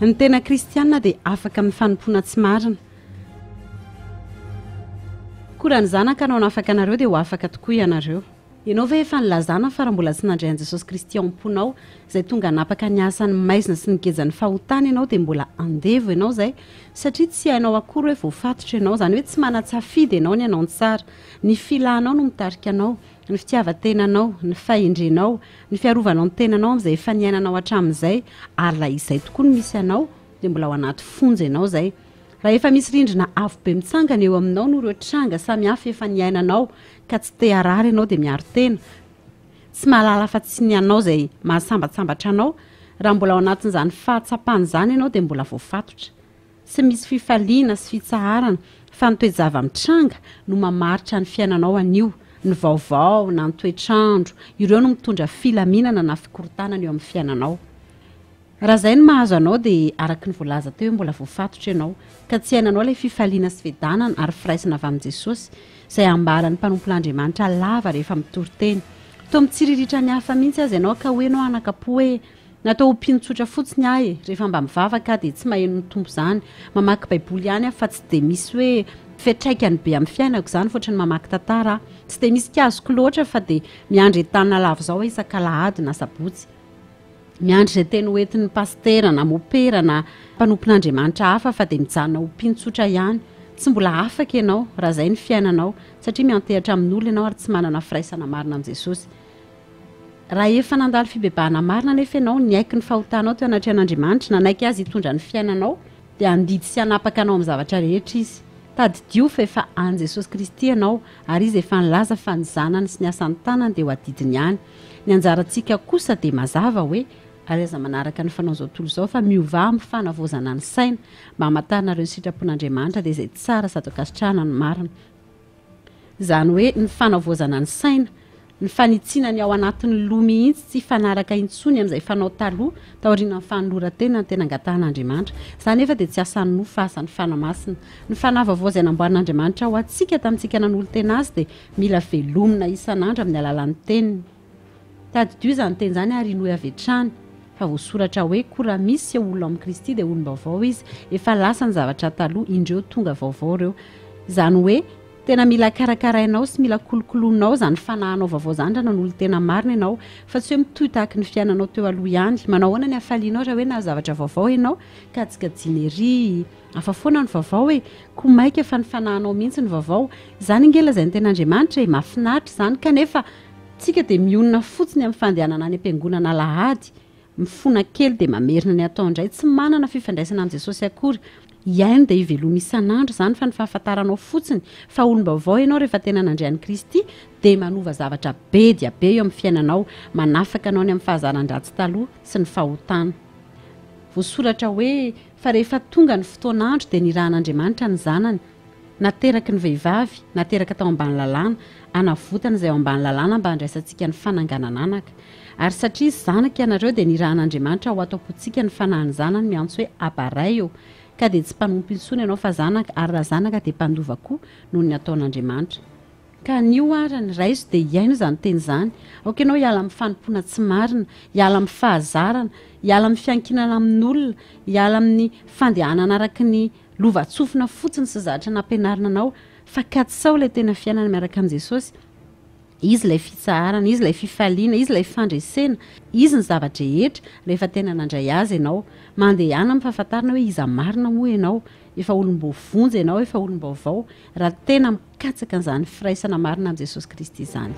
Ny tena kristiana dia afaka amin'ny fanompoana tsy marina. Koa raha ny Zanaka no hanafaka anareo dia ho afaka tokoa ianareo. Ianao ve efa nilazana fa raha mbola tsy nandray an'i Jesosy Kristy ao am-ponao, izay tonga hanapaka ny asan'ny maizina sy ny gejan'ny fahotana ianao dia mbola andevo ianao izay satria tsy hainao akory hoe voafatotra ianao, izany hoe tsy manan-tsafidy ianao ny hanao ny tsara. Ny filanao no mitarika anao, ny fitiavan-tenanao, ny fahendrenao, ny fiarovanao ny tenanao amin'izay efa niainanao hatramin'izay ary raha izay tokoa no misy anao dia mbola ao anaty fonja ianao izay. Raha efa misy rindrina avo be mitsangana eo aminao noho ireo tranga samihafa efa niainanao ka tsy te harary ianao dia miaro tena, tsy mahalala afa-tsy ny anao izay mahasambatsambatra anao, raha mbola ao anatin'izany fahatsapana izany ianao dia mbola voafatotra. Tsy misy fifaliana sy fitsaharana fa ny toe-java-mitranga no mamaritra ny fiainanao anio, ny vaovao na ny toetr'andro, ireo no mitondra filaminana na fikorontanana eo amin'ny fiainanao. Raha izay no mahazo anao dia araka ny voalaza teo hoe mbola voafatotra ianao, ka tsy iainanao ilay fifaliana sy fiadanana ary firaisana avy amin'i Jesosy, izay ambaran'ny mpanompon'Andriamanitra lava rehefa mitory teny. Toa mitsiriritra ny hafa mihitsy aza ianao ka hoy ianao anaka-po hoe, Natao ho mpino tsotra fotsiny aho e, rehefa mba mivavaka aho dia tsy maheno ny Tompo izany, mamaky baiboly ihany aho fa tsy dia misy hoe fiantraikany be amin'ny fiainako izany fa ohatran'ny mamaky tantara aho. Tsy dia misy kazoko loatra fa dia miandry entanina lava izao aho isak'alahady na sabotsy. Miandry izay teny ho entin'ny pasitera na mopera na mpanompon'Andriamanitra hafa fa dia mijanona ho mpino tsotra ihany. Tsy mbola afaka ianao raha izay ny fiainanao satria miantehatra amin'olona ianao ary tsy manana firaisana marina amin'i Jesosy. Raha efa nandalo fibebahana marina anefa ianao, niaiky ny fahotanao teo anatrehan'Andriamanitra, nanaiky Azy hitondra ny fiainanao, dia handidy sy hanapaka anao amin'ny zavatra rehetra Izy. Tadidio fa efa an'i Jesosy Kristy ianao, ary Izy efa nilaza fa ny zanany sy ny asan'ny tanany dia ho adidiny ihany. Ny anjarantsika kosa dia mazava hoe, ary aza manaraka ny fanaon'izao tontolo izao, fa miovà amin'ny fanavaozana ny saina, mba hamantaranareo ny sitrapon'Andriamanitra, dia izay tsara sady ankasitrahana ny marina. Izany hoe ny fanavaozana ny saina, ny fanitsiana ny ao anatin'ny loha mihitsy tsy hifanaraka intsony amin'izay fanao taloha taorian'ny fanoloran-tena no tena angatahan'Andriamanitra. Izany nefa dia tsy asan'ny nofo fa asan'ny Fanahy Masina. Ny fanahy vaovao izay namboarin'Andriamanitra ho antsika tamintsika nanolo-tena Azy dia mila velomina isan'andro amin'ny alalan'ny Teniny. Tadidio izany teny izany ary inoy avy hatrany fa voasoratra hoe, koa raha misy eo olona ao amin'i Kristy dia olom-baovao izy, efa lasa ny zavatra taloha, indreo tonga vaovao ireo. Izany hoe, tena mila karakarainao sy mila kolokoloinao izany fanahinao vaovao izany raha nanolo-tena marina ianao, fa tsy hoe mitohy tahaky ny fiainanao teo aloha ihany. Manao ahoana ny hafalianao raha hoe nahazo zavatra vaovao ianao? Kajikajiana ery! Hafa foana ny vaovao e! Koa maika fa ny fanahinao mihitsy no vaovao. Izany ange lazain'ny Tenin'Andriamanitra e! Mahafinaritra izany kanefa Tsika dia mionona fotsiny amin'ny fandehanana any am-piangonana alahady, mifona kely dia mamerina ny atao indray, tsy manana fifandraisana amin'i Jesosy akory. Hiaino dia hivelomy isan'andro izany fa ny fahafantaranao fotsiny fa olom-baovao ianao rehefa tena nandray an'i Kristy dia manova zavatra be dia be eo amin'ny fiainanao, manafaka anao ny amin'ny fahazaran-dratsy taloha sy ny fahotana. Voasoratra hoe, Fa rehefa tonga ny fotoan'andro dia nirahan'Andriamanitra ny Zanany, Nateraky ny vehivavy, nateraka tao ambany lalàna, hanavotana izay ao ambany lalàna mba handraisantsika ny fananganan'anaka. Ary satria zanaka ianareo dia nirahan'Andriamanitra ho ato am-pontsika ny fanahin'ny Zanany miantso hoe Aba Ray ô! Ka dia tsy mpanompo intsony ianao fa zanaka, ary raha zanaka dia mpandova koa noho ny nataon'Andriamanitra. Ka anio arany, raiso dia hiaino izany teny izany. Aoka ianao hiala amin'ny fanompoana tsy marina, hiala amin'ny fahazarana, hiala amin'ny fiankinana amin'olona, hiala amin'ny fandehanana araka ny Lova-tsofina fotsiny sy zatra nampianarina anao fa katsao ilay tena fiainana miaraka amin'i Jesosy, Izy ilay fitsaharana, Izy ilay fifaliana, Izy ilay fandresena, Izy ny zava-drehetra rehefa tena nandray Azy ianao. Mandehana amin'ny fahafantarana hoe iza marina moa ianao, efa olom-boavonjy ianao, efa olom-baovao, raha tena mikatsaka an'izany firaisana marina amin'i Jesosy Kristy izany.